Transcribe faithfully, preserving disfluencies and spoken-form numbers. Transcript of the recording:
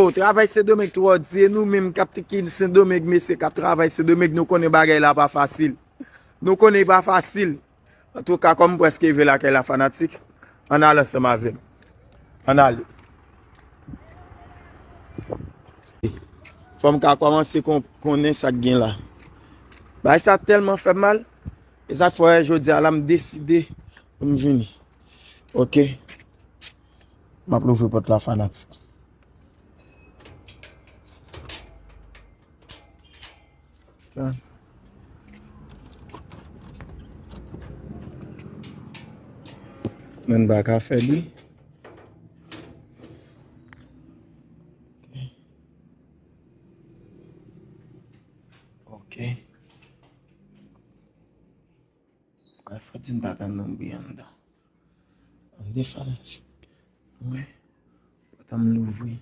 Oh, travay Sendomeng twò di, e nou menm k ap ki Sendomeng, mesye, k ap travay Sendomeng, nou konnen bagay la pa fasil. Nou konnen pa fasil. Antouka, kòm m prèske rive lakay la, fanatik, ann ale ansanm avè m. Ann ale. Fò m ka kòmanse kon-, konnen sa k gen la. Bagay sa tèlman fè m mal. E sa k fè jodi a la, m deside pou m vini. Oke. M ap louvri pòt la, fanatik. Mwen pa ka fè li. Ok. Ay, fò di m pa tann non bri anndan. Anndan fanatik. Wi. Pòt an m louvri.